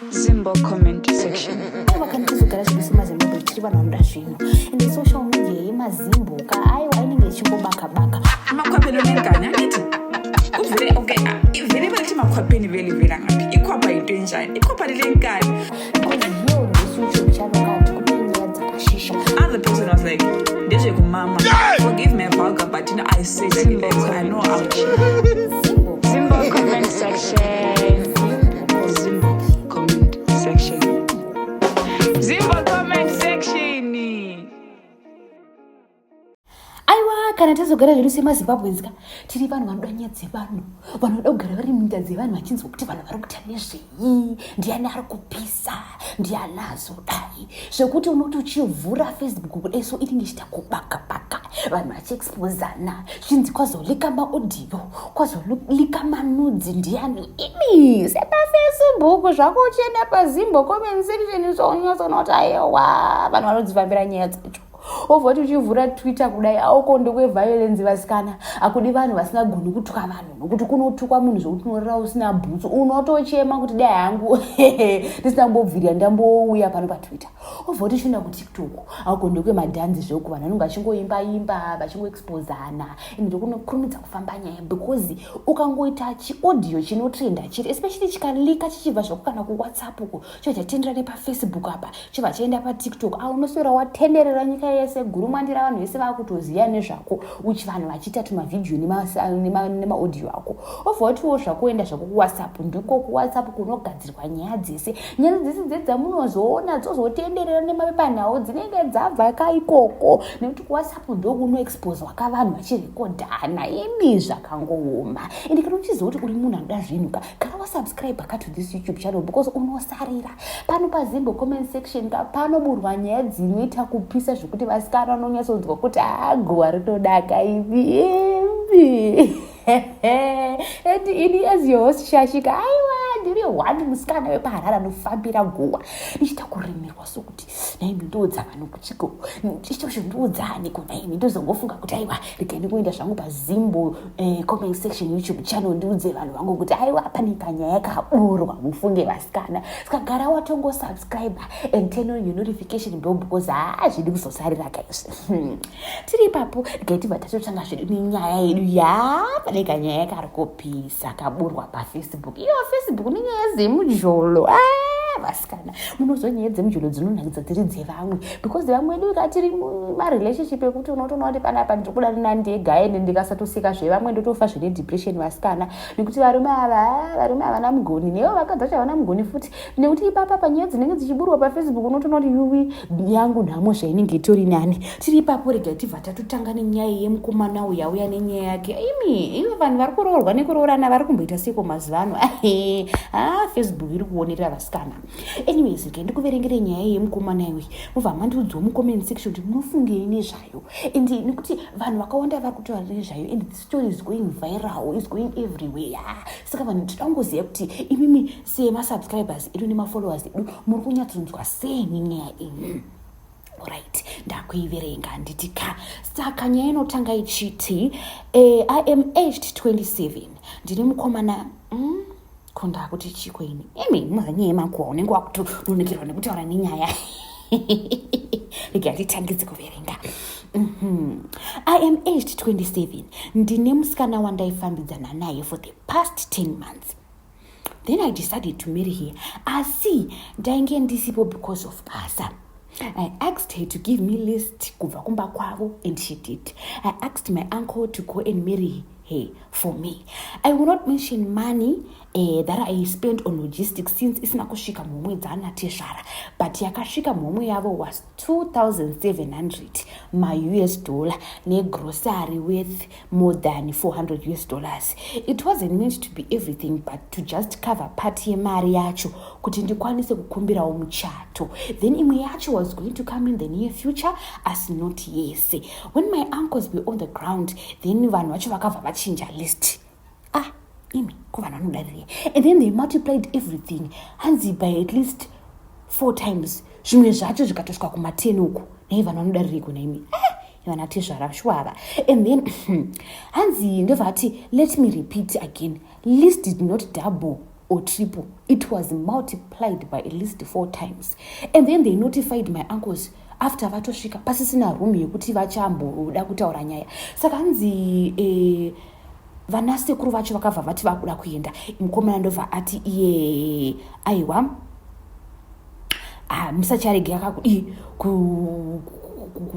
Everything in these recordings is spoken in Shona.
Zimbo comment section. Aiwa, tizogara zvedu semaZimbabwe, tiri vanhu vanoda zvinhu. Ende social media yemazimboka, aiwa, inenge ichingobaka baka. Amakhwapheni onenkani, angithi uvele, okay, vele bathi makhwapheni, vele vela ngaphi? Ikhwapha yinto enjani? Ikhwapha lilenkani. Because here on this YouTube channel kati kune nyaya dzakashisha. Other person was like, "Ndezvekumama." Forgive my vulgar, but I say like it is. I know I'm Zimbo. Zimbo comment section. Zimbo comment section. Zimbo comment section. Aiwa, kana tazogara zvedu semaZimbabweans ka, tiri vanhu vanoda nyaya dzevanhu, vanoda kugara vari minda dzevanhu, vachinzwa kuti vanhu vari kuita nezvei, ndiani ari kupisa, ndiani azodai, zvekuti unoti uchivhura Facebook kudai so, inenge ichiita kubaka baka, vanhu vachiexposana, zvichinzi kwazoleaka maaudio, kwazoleaka manudes, ndiani. Imi sepaFacebook zvako, uchienda paZimbo comment section, so unyatsoona kuti aiwa, vanhu vanodzifambira nyaya dzacho. Wobva kuti uchivhura Twitter kudai, auko ndekweviolence, vasikana. Hakudi vanhu vasingagoni kutuka vanhu, nokuti kunotukwa munhu zvokuti unorara usina bhutsu, unotochema kuti dai hangu ndisina kumbobvirira ndambouya pano paTwitter. Wobva kuti uchienda kuTikTok, auko ndekwemadhanzi zveku, vanhu vanenge vachingoimbaimba, vachingoexposana. Ende ndokunokurumidza kufamba nyaya, because ukangoita chiaudio chinotrenda chiri, especially chikaleaka chichibva zvako kana kuWhatsApp uko, chobva chatendera nepaFacebook apa, chobva chaenda paTikTok, a unoswera watenderera nyika yese, gurumwandira, vanhu vese vakutoziva nezvako, uchi vanhu vachiita tumavhidhiyo nemaaudio ako. Obva watiwo zvakuenda zvako kuWhatsApp, ndiko kuWhatsApp kunogadzirwa nyaya dzese. Nyaya dzese dzedzamunozoona dzozotenderera nemapepanhau dzinenge dzabva kaikoko, nekuti kuWhatsApp ndokunoexposwa kavanhu vachirekodhana. Imi, zvakangooma. Ende kana uchiziva kuti uri munhu anoda zvinhu ka, kana wasubscribe ka to this YouTube channel, because unosarira pano paZimbo comment section ka, panoburwa nyaya dzinoita kupisa zvekuti vasikana vanonyatsonzwa kuti aguwa rinodaka. Ivi imi, and ini as your host Shashika, aiwa, ndiri one musikana wepaHarare anofambira guwa, ndichiita kuremerwa sokuti naimi ndoudza vanhu kuchiko ichosho, ndoudzaniko naimi? Ndozongofunga kuti aiwa, regai ndingoenda zvangu paZimbo comment section YouTube channel, ndiudze vanhu vangu kuti aiwa, pane kanyaya kaburwa, mufunge vasikana. Saka gara watongosubscribe and turn on your notification bell, because haazvidi kuzosarira kaizvi. Tiri ipapo, regai tibva tatotanga zvedu nenyaya yedu. Ya, pane kanyaya kari kupisa kaburwa paFacebook. Iyo Facebook nenyaya dzemujolo. Ah, vasikana, munozwa nyaya dzemujolo dzinonakidza dziri dzevamwe, because vamwe vedu katiri marelationship ekuti unotoona kuti panapa ndiri kudanana ndega, ende ndikasatoseka zvevamwe ndotofa zvine depression, vasikana, nekuti varume ava, varume havana mugoni, nevo vakadzi vacho havana mugoni futi, nekuti ipapa panyaya dzinenge dzichiburwa paFacebook unotoona kuti yuwi yangu nhamo zvainenge itori nani. Tiri ipapo, regai tibva tatotanga nenyaya yemukomana uyu auya nenyaya yake. Imi, ivo vanhu vari kuroorwa nekuroorana vari kumboita seko mazuva ano? Ha, Facebook iri kuonerera vasikana. Anyways, regai ndikuverengere nyaya yemukomana iwe, mubva mandiudzawo mucomment section kuti munofungei nezvayo. And nekuti vanhu vakawanda vari kutaura nezvayo, and the story is going viral, is going everywhere, saka vanhu tinoda kungoziva kuti imimi semasubscribers edu nemafollowers edu muri kunyatsonzwa sei nenyaya iyi. Right, ndakuiverenga, handiti ka? Saka nyaya inotanga ichiti, "I am aged 27, ndine mukomana." Ko ndakuti chiko ini? Imi muza nyaya yemakuhwa, unenge wakutononokerwa nekutaura nenyaya. Rega titangidze kuverenga. "I am aged 27, ndine musikana wandaifambidzana naye for the past 10 months. Then I decided to marry her, asi ndainge ndisipo because of basa. I asked her to give me list kubva kumba kwavo and she did. I asked my uncle to go and marry her for me. I will not mention money that I spent on logistics since isina kusvika mhomwe dzaanatezvara, but yakasvika mhomwe yavo was 2700 maUS dollar negrocery worth more than 400 US dollars. It wasn't meant to be everything, but to just cover part yemari yacho kuti ndikwanise kukumbirawo muchato. Then imwe yacho was going to come in the near future, asi not yese. When my uncles were on the ground, then vanhu vacho vakabva vachinja list." Ah, imi, ko vanhu vanodarirei? "And then they multiplied everything," hanzi, "by at least four times, zvimwe zvacho zvikatosvika kuma10 uku." Nei vanhu vanodarireiko naimi? Ah, vana tezvara shwava. And then hanzi ndobva ati, "Let me repeat again, list did not double or triple. It was multiplied by at least four times. And then they notified my uncles after vatosvika, pasisina room yekuti vachamboda kutaura nyaya. Saka hanzi vanasekuru vacho vakabva vati vakuda kuenda. Mukomana ndobva ati iye, "Aiwa, ah, musacharege akakudii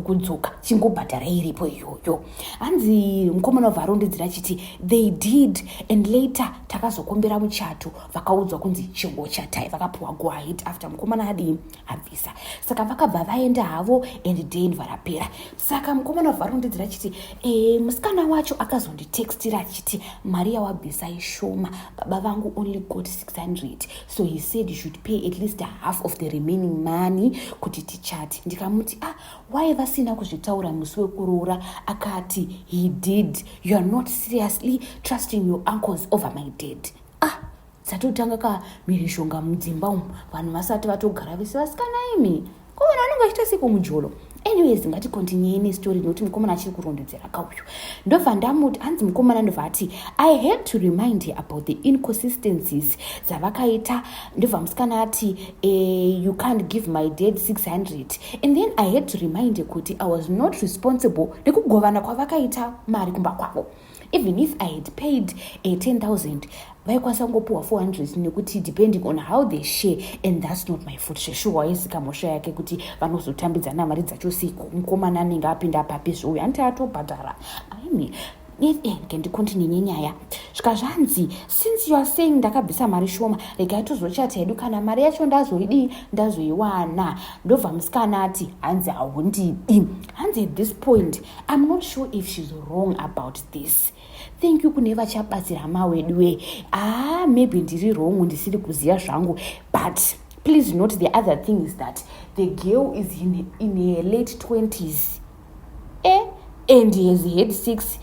kudzoka, chingobhadhara iripo iyoyo." Hanzi mukomana wabva arondedzera achiti they did, and later takazokombera muchato, vakaudzwa kunzi chingochatai. Vakapiwa go ahead after mukomana adii, abvisa. Saka vakabva vaenda havo and denva rapera. Saka mukomana wabva arondedzera achiti musikana wacho akazonditextira achiti, "Mari yawabvisa ishoma. Baba vangu only got 600, so he said you should pay at least half of the remaining money kuti tichati." Ndikamuti, "Ah, why vasina kuzvitaura musi wekuroora?" Akati, "He did. You are not seriously trusting your uncles over my dad." Ah, dzatotanga kamhirizhonga mudzimba umu, vanhu vasati vatogara vese. Vasikana imi, ko vanhu vanonge vachiita seko mujolo? Anyways, ngaticontinuei nestory nekuti mukomana achiri kurondedzera kauyu. Ndobva ndamuti, hanzi mukomana ndobva ati, "I had to remind her about the inconsistencies dzavakaita." Ndobva musikana ati, "You can't give my dad 600." And then I had to remind her kuti I was not responsible nekugovana kwavakaita mari kumba kwavo. Even if I had paid 10,000, vaikwanisa kungopiwa 400 nekuti depending on how they share, and that's not my fault. Zveshuwa, waisika mhosva yake kuti vanozotambidzana mari dzacho siko. Mukomana anenge apinda papi zvouyu, hanti atobhadhara aimi? Ngendicontinue nenyaya. Svika zvanzi, "Since you are saying ndakabvisa mari shoma, regai tozochata hedu kana mari yacho ndazoidii, ndazoiwana." Ndobva musikana ati, hanzi, "Haundidi." Hanzi at this point I'm not sure if she's wrong about this. Thank you kune vachabatsira maweduwe. Ah, maybe ndiri wrong, ndisiri kuziva zvangu, but please note, the other thing is that the girl is in her late 20s, and has had sex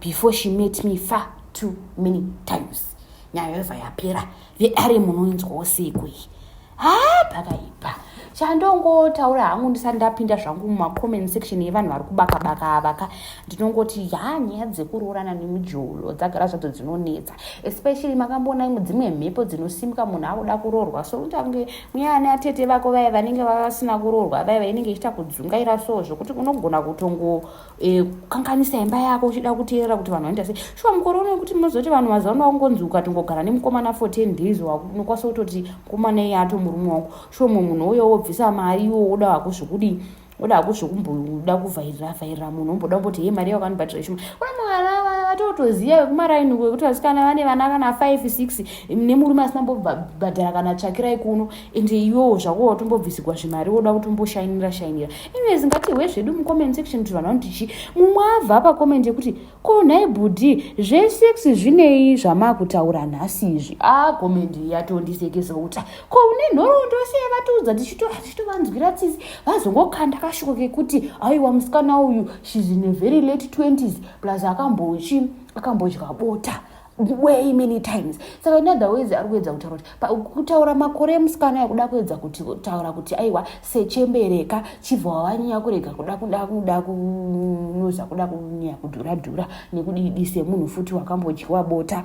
before she met me far too many times. Nyaya yobva yapera. Vedare, munoinzwawo seiko iyi? Ha, pakaipa. Chandongotaura hangu ndisati ndapinda zvangu mumacomment section yevanhu vari kubaka-baka avaka, ndinongoti ha, nyaya dzekuroorana nemujolo dzagara zvadzo dzinonetsa, especially makamboona dzimwe mhepo dzinosimuka munhu akuda kuroorwa. So utange muyana atete vako vaya vanenge vasina kuroorwa, vaya vainenge ichiita kudzungaira, so zvokuti unogona kutongokanganisa imba yako uchida kuteerera kuti vanhu vanoita sei. Shuwa, mukore uno wekuti munozoti vanhu mazuva ano wakungonzi ukatongogara nemukomana for 10 days, unokwanisa kutoti mukomana iye ato murume wangu. Shuwa, mumwe munhu uyo wobvisa mari, iwo woda hako zvokudii, oda hako zvokumboda kuvhairira vhairira munhu, omboda kumboti, "He, mari yakandibhatira ishoma." Kuna mwana vatotoziva vekumaraini wekuti vasikana vane vana kana 5 6 nemurume asina mbobhadhara kana tsvakirai kuno, ende iwewo zvako watombobvisigwa zvimari, woda kutomboshainira shainira. Anyways, ngatihwe zvedu mucomment section kuti vanhu vanoti chii. Mumwe abva pacomment yekuti, "Ko nhai bhudhi, zvesex zvinei zvamakutaura nhasi izvi?" A, comment yatondisekesa kuti ko une nhoroondo sei, vatiudza tichitovanzwira tsitsi, vazongokanda kashoko kekuti, "Aiwa, musikana uyu, she's in a very late 20s, plus akambochi akambodya bota way many times." Saka in other ways ari kuedza kutaura kuti kutaura makore emusikana ekuda kuedza kuti kutaura kuti, aiwa, sechembereka chibva wawanyanya kurega kuda kuda kuda kunoza kuda kunyanya kudhura dhura nekudidi semunhu futi wakambodyiwa bota.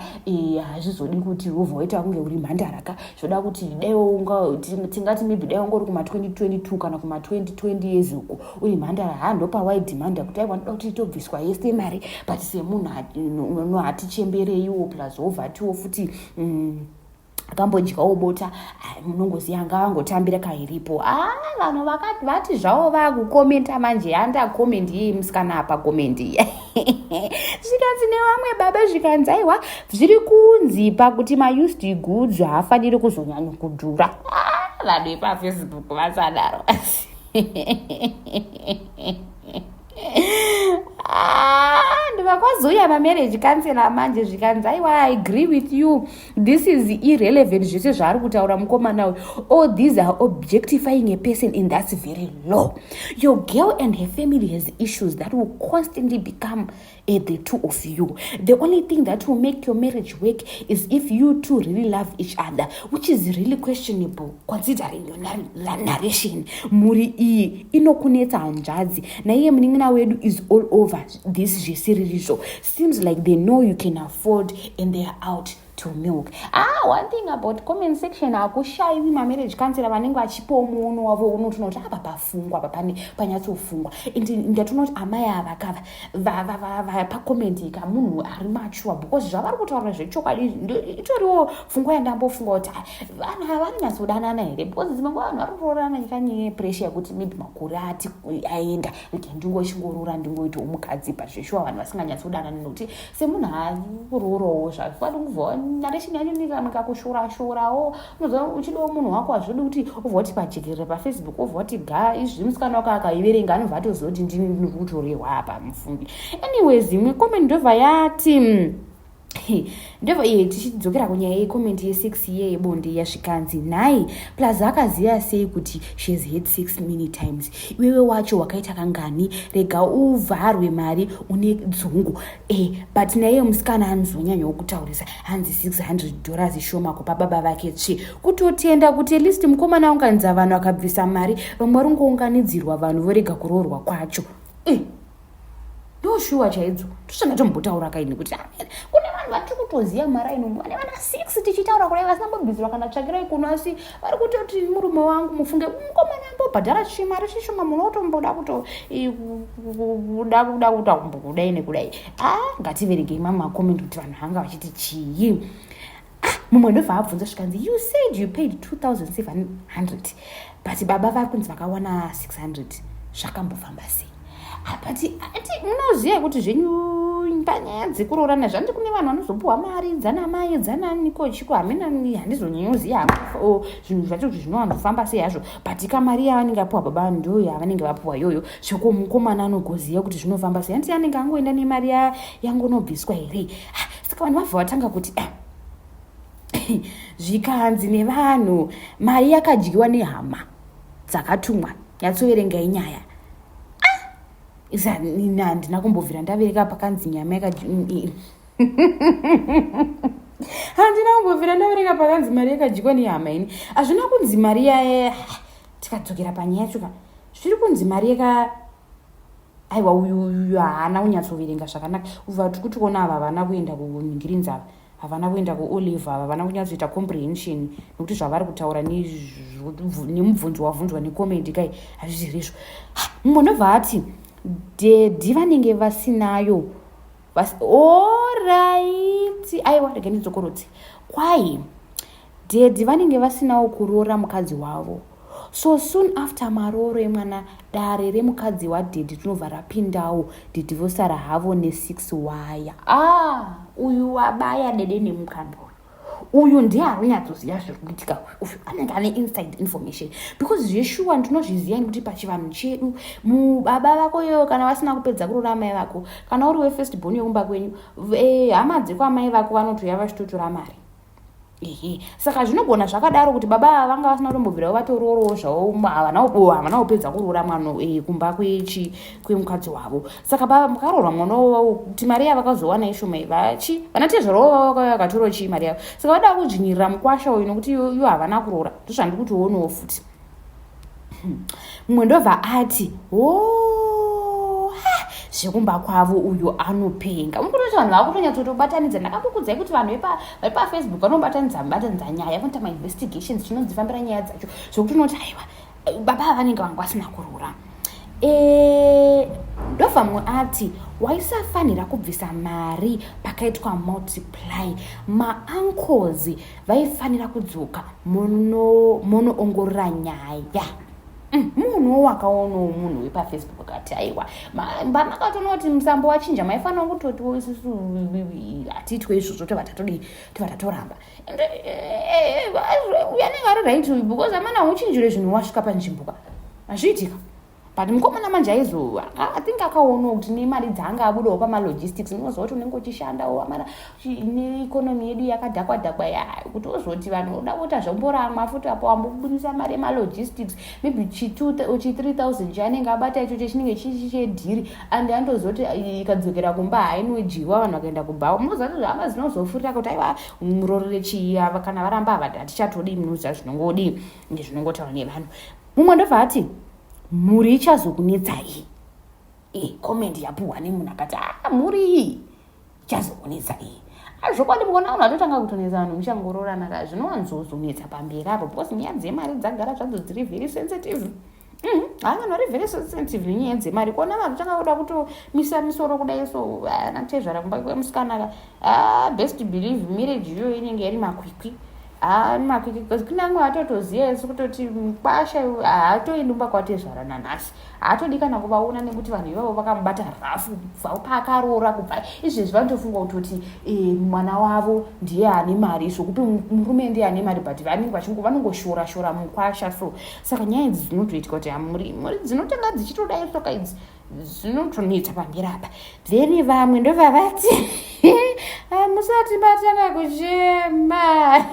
Hazvizodi kuti ubva waita kunge uri mhandaraka. Zvoda kuti dai tingati maybe dai wanga uri kuma2022 kana kuma2020 years uko uri mhandara, ha, ndopawaidhimanda kuti, "Aiwa, ndoda kuti itobviswa yese mari." But semunhu hatichembereiwo, plus wovhatiwo futi akambodyawo bota, munongoziva ngavangotambira kairipo. A, vanhu vati zvavo vakukomenta manje, handa comment yei musikana apa comment zvikanzi nevamwe baba, zvikanzi, "Aiwa, zviri kunzi pakuti maused goods haafaniri kuzonyanya kudhura." Vanhu vepaFacebook vasadaro. Ndivakwazoya mamarriage counselor manje, zvikanzi, "Aiwa, I agree with you. This is irrelevant zvese zvaari kutaura mukomana uyu. All these are objectifying a person and that's very low. Your girl and her family has issues that will constantly become the two of you. The only thing that will make your marriage work is if you two really love each other, which is really questionable considering your narration. Mhuri iyi inokunetsa hanzvadzi, naiye munin'ina wedu is all over this zvisiririzvo. Seems like they know you can afford and they are out to milk. Ah, one thing about comment section, hakushayiwi mamarriage counselor vanenge vachipawo muono wavo. Unotoona kuti apa pafungwa, apa pane panyatsofungwa. And ndatoona kuti amai ava kava pacomment ika munhu ari mature, because zvavari kutaura zvechokwadi. Itoriwo pfungwa yandambofunga kuti vanhu ava vanonyatsodanana here, because dzimwe nguva vanhu vari kuroorana nyikanyaya yepressure yekuti maybe makore ati aenda, rege ndingochingoroora, ndingoitawo mukadzi. But zveshuwa vanhu vasinganyatsodanani, nokuti semunhu ari kuroораwo, zvafanira kubva narration yacho nikakushora-shorawo. Unoziva uchidawo munhu wako, hazvodi kuti ubva kuti pajekerere paFacebook, ubva kuti ga izvi. Musikana wako akaiverenga, anobva atoziva kuti ndini ndiri kutorehwa apa, mufungi. Anyways, imwe comment ndobva yati, ndobva iye tichidzokera kunyaya yecomment ye6 iye yebonde yasvikanzi, "Nhai, plus akaziva sei kuti she has had sex many times? Iwewe wacho wakaita kangani? Rega uvharwe mari, une dzungu." But naiye musikana anozonyanyawo kutaurisa. Hanzi $600 shoma kupa baba vake tsve. Kutotenda kuti at least mukomana aunganidza vanhu, akabvisa mari, vamwe vari kungounganidzirwa vanhu vorega kuroorwa kwacho. Ndoshuwa chaidzo, tosvanga kaini kuti kune vanhu vatiri kutoziva maraini umu vane vana 6, tichitaura kudai vasina mbobvisirwa kana tsvakirai kuno, asi vari kutoti murume wangu. Mufunge mukomana ambobhadhara chimari chishoma, munhu otomboda kuto kuda kuda kuta kudai nekudai. A, ngativerengei mamwe macomment kuti vanhu vanga vachiti chii. Ah, mumwe ndobva abvunza zvikanzi, "You said you paid 2700, but baba vari kunzi vakawana 600. Zvakambofamba sei?" But ati munoziva kuti zvenyu panyaya dzekuroorana, zvandi kune vanhu vanozopuhwa mari dzanamai dzananiko chiko, hamina, handizonyanyoziva zvinhu zvacho kuti zvinowanzofamba sei hazvo, but kamari yavanenge vapuhwa baba ndo yavanenge vapuhwa iyoyo. Zveko mukomana anogoziva kuti zvinofamba sei, handiti anenge angoenda nemari yangonobviswa here? Saka vanhu vabva vatanga kuti, zvikanzi nevanhu, mari yakadyiwa nehama dzakatumwa. Nyatsoverengai nyaya. Handina kumbobvira ndavereka pakanzi nyama, handina kumbobvira ndaverenga pakanzi mari yakadyiwa nehama. Ini hazvina kunzi mari ya, tikadzokera panyaya yacho ka, zviri kunzi mari yaka, aiwa, uyu uyu haana kunyatsoverenga zvakanaka. Ubva tiri kutiona ava havana kuenda kunhingirinzi, ava havana kuenda kuolive, ava havana kunyatsoita comprehension, nekuti zvavari kutaura nemubvunzo wabvunzwa necomment kai hazvisirizvo. Mumwe ndobva ati daddy vanenge vasinayo. Alright, aiwa, rega ndidzokorotse. Kwai daddy vanenge vasinawo kuroora mukadzi wavo, so soon after marooro emwana, dare remukadzi wadaddy rinobva rapindawo, daddy vosara havo ne6 waya. Ah, uyu wabaya dede nemukando. Uyu ndiye ari kunyatsoziva zviri kuitika. Uyu anenge ane inside information, because zveshuwa ndinozviziva nekuti pachivanhu chedu mubaba vako iyoyo, kana vasina kupedza kuroora mai vako, kana uri wefirst born yekumba kwenyu, hama dzekwamai vako vanotouya vachitotora mari. Ehe, saka zvinogona zvakadaro kuti baba ava vanga vasina kutombobvirawo vatororowo zvavo, havana kupedza kuroora mwana kumba kwechi kwemukadzi wavo. Saka baba mukaroorwa mwana wavo, kuti mari yavakazowana ishoma, vachi vana tezvarawo vavo vakauya vakatorawo chii mari yavo. Saka vada kudzvinyirira mukwasha uyu nokuti iwo havana kuroora. Ndozvandiri kutoionawo futi. Mumwe ndobva ati, "O, zvekumba kwavo, uyo anopenga." Mukutoti vanhu vakutonyatsotobatanidza. Ndakambokudzai kuti vanhu vari paFacebook vanobatanidza batanidza nyaya, vanoita mainvestigations, tinodzifambira nyaya dzacho, zvokuti unoti aiwa, baba vanenge vanga vasina kuroora. Ndobva mumwe ati, "Waisafanira kubvisa mari pakaitwa multiply. Mauncles vaifanira kudzoka monoongorora nyaya." Munhuwo wakaonawo munhu wepaFacebook akati, "Aiwa, makatoona kuti musambo wachinja, maifanira kutotiwo isusu hatiitwe izvozvo." Tobva tatodii? Tobva tatoramba. Uyu anenge ari right, because amana uchinjire zvinhu wasvika panzvimbo ka, hazviitika. But mukomana manje aizo, I think akaonawo kuti nemari dzaanga abudawo pamalogistics, unoziva kuti unenge uchishandawo amana, neeconomy yedu yakadhakwa dhakwa, ya kuti uzoti vanhu uda kuita zvomboramwa futi, apo wambobudisa mari yemalogistics, maybe chi 3000 chaanenge abata ichocho chinenge chichi chedeal, and andozoti ikadzokera kumba hainodyiwa, vanhu vakaenda kubhawa. Munoziva kuti hama dzinozofurira kuti aiwa, murorere chii, kana varamba ava hatichatodi. Munoziva zvinongodii, zvinongotaura nevanhu. Mumwe ndobva ati, "Mhuri ichazokunetsai." Comment yapuhwa nemunhu akati, "A, mhuri iyi ichazokunetsai." Zvokwadi, mukaona vanhu vatotanga kutonetsa vanhu muchangoroorana ka, zvinowanzozonetsa pamberi apo, because nyaya dzemari dzagara zvadzo dziri very sensitive. Ha, vanhu vari very sensitive nenyaya dzemari. Kuona vanhu tanga kuda kutomisa misoro kudai, so ana tezvara kumba kwemusikana ka, best believe marriage iyoyo inenge iri makwikwi, makwikwi, because kune vamwe vatotoziva isu kutoti mukwasha haatoendi kumba kwatezvara nanhasi, haatodi kana kuvaona, nekuti vanhu ivavo vakamubata rafu kubva paakaroora. Kubva izvezvi vanotofunga kutoti mwana wavo ndiye ane mari, zvokuti murume ndiye ane mari, but vanenge vachingo vanongoshora shora mukwasha. So saka nyaya idzi dzinotoitika kuti hamuri mhuri dzinotanga dzichitodai soka, idzi zvinotonetsa pamberi apa. Then vamwe ndobva vati, "Musati matanga kuchema."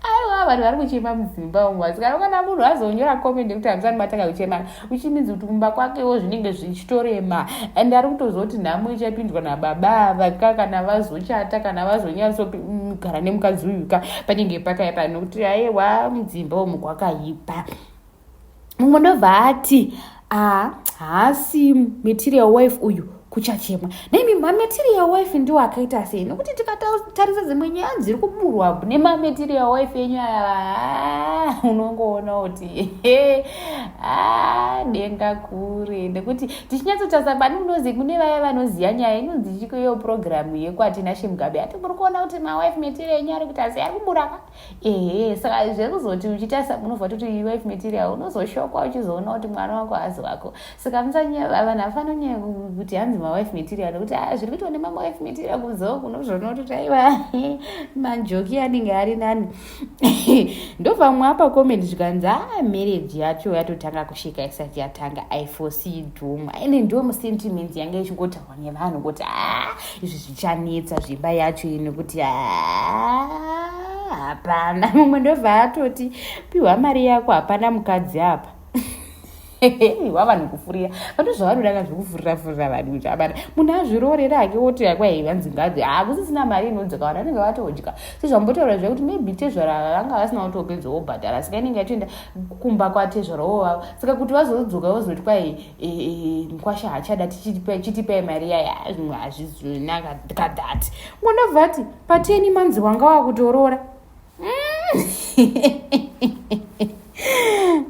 Aiwa, vanhu vari kuchema mudzimba umu, asi kana kana munhu azonyora comment yekuti hamusati matanga kuchema, uchimidzi kuti kumba kwakewo zvinenge zvichitorema, and ari kutozoti nhamo ichapindwa nababa ava ka kana vazochata, kana vazonyatsogara nemukadzi uyu ka, panenge pakaipa, nokuti aiwa, mudzimba umu kwakaipa. Mumwe ndobva ati, "A, haasi material wife uyu, kuchachemwa." Naimi, mamaterial wife ndiwo akaita sei? Nokuti tikatarisa dzimwe nyaya dziri kuburwa nemamaterial wife enyu aya, unongoona kuti denga kure, nekuti tichinyatsotarisa pani unozi kune vaya vanoziva nyaya inonzi chiko iyo purogiramu yekwaTinashe Mugabe, ati muri kuona kuti mawife material enyu ari kuita sei, ari kuburaka. Ehe, saka zvekuzoti uchitarisa unobva toti wife material, unozoshokwa uchizoona kuti mwana wako hazi wako. Saka vanhu hafanira kunyanya kuti hanzi mawife material, nekuti zviri kuitwa nemamawife material kunzewo kunozoona kuti aiwa, manjoki anenge ari nani. Ndobva apa comment zvikanzi, a marriage yacho yatotanga kusvika isati yatanga. I foresee doom. Ine ndo musentiments yanga ichingotaurwa nevanhu kuti a izvi zvichanetsa zvimba yacho ino, kuti a hapana. Mumwe ndobva atoti, "Piwa mari yako, hapana mukadzi apa." Wa vanhu kufurira vanhu zvavanoda zvekufurira furira vanhu, kuti apana munhu azviroorera hake, woti kwai vanzi ngadzi hakusisina mari inodzoka, vanhu vanenge vatodya. Sezvambotaura zvekuti maybe tezvara vanga vasina kutopedza wobhadhara, saka inenge yatoenda kumba kwatezvara wovavo, saka kuti vazodzoka vozoti kwai mukwasha hachada, chitipai mari yaya, zvimwe hazvizonaka kadhati. Ngondobva ati, "Pateni manzi wanga wakutorora."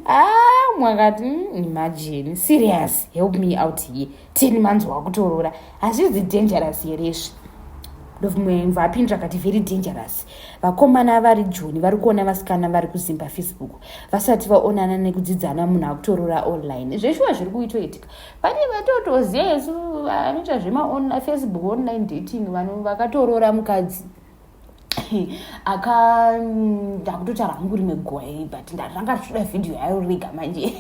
Ah, mwakati, imagine, serious, help me out here, 10 months wakutorora, hazvizi dangerous here izvi?" Ndovimwe vapindura akati, "Very dangerous. Vakomana vari Joni vari kuona vasikana vari kuzimba Facebook vasati vaonana nekudzidzana, munhu akutorora online." Zveshuwa zviri kuitoitika. Pane vatotoziva isu vanoita zvemafacebook online dating, vanhu vakatorora mukadzi aka ndakutotaura hangu rimwe gore, but ndaranga ndichitoda vhidhiyo yayo rega manje.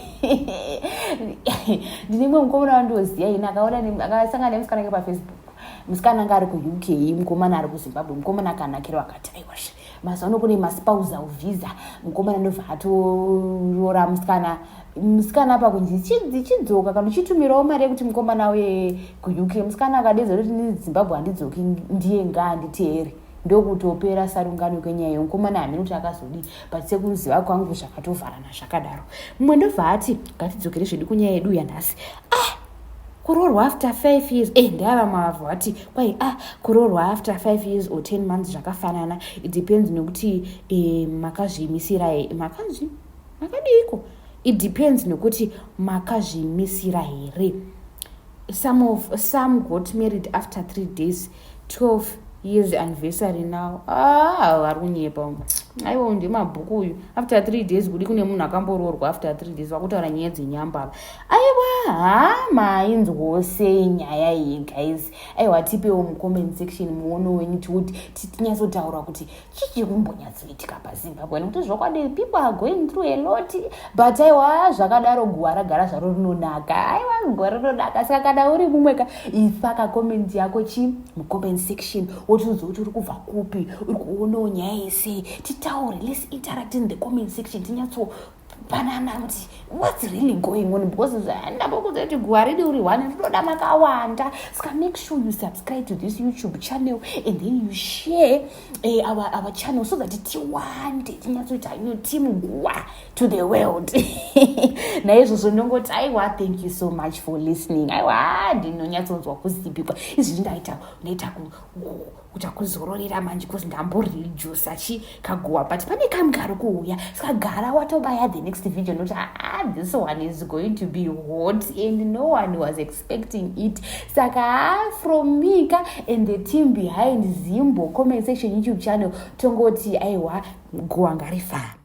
Ndine mumwe mukomana wandoziva ini, akaona akasangana nemusikana ake pafacebook. Musikana anga ari kuUK, mukomana ari kuZimbabwe. Mukomana akanakirwa, akati, "Aiwasve, mazuva ano kune maspousal visa." Mukomana ndobva atorora musikana. Musikana apa kunzi chidzoka kana uchitumirawo mari yekuti mukomana uye kuUK. Musikana akadedza kuti, "Zimbabwe handidzoki, ndiye ngaanditeere." Ndokutopera sarungano kwenyaya yemukomana. Hamene kuti akazodii, but sekuziva kwangu zvakatovharana zvakadaro. Mumwe ndobva ati, ngatidzokere zvedu kunyaya yedu yanhasi. Ah, kuroorwa after 5 years, ndava mavhu ati kwai, ah, kuroorwa after 5 years or 10 months zvakafanana. It depends nekuti makazvimisira makazvi makadiiko. It depends nekuti makazvimisira here. Some got married after 3 days, 12 years anniversary now. Ah, vari kunyepa. Aiwa, ndemabhuku uyu. After 3 days kudi kune munhu akamboroorwa after 3 days? Vakutaura nyaya dzenyamba apa. Aiwa, ha, mainzwawo sei nyaya iyi, guys? Aiwa, tipewo mucomment section muono wenyu, tikuti tinyatsotaura kuti chichiri kumbonyatsoitika paZimbabwe, nekuti zvokwadi people are going through a lot. But aiwa, zvakadaro, guva ragara zvaro rinonaka. Aiwa, guva rinonaka. Saka kana uri mumwe ka, ifa kakomenti yako chi mucomment section, wotiudza kuti uri kubva kupi, uri kuonawo nyaya yesei. Titaure, let's interact in the comment section, tinyatso Panana kuti what's really going on, because ndambokuudza kuti guhwa redu uri one, rinoda makawanda. Saka make sure you subscribe to this YouTube channel and then you share our channel so that tiwande, tinyatsoita team guhwa to the world. Naizvozvo ndongoti aiwa, thank you so much for listening. Aiwa, ndinonyatsonzwa kuzipikwa izvizvi. Ndaita kuita kuzororera manje because ndamboredusa chi kaguhwa, but pane kamwe kari kuuya. Saka gara watobaya the next video, nokuti ah, this one is going to be hot and no one was expecting it. Saka ah, from me ka and the team behind Zimbo Comment Section YouTube channel, tongoti aiwa, guhwa ngarifambe.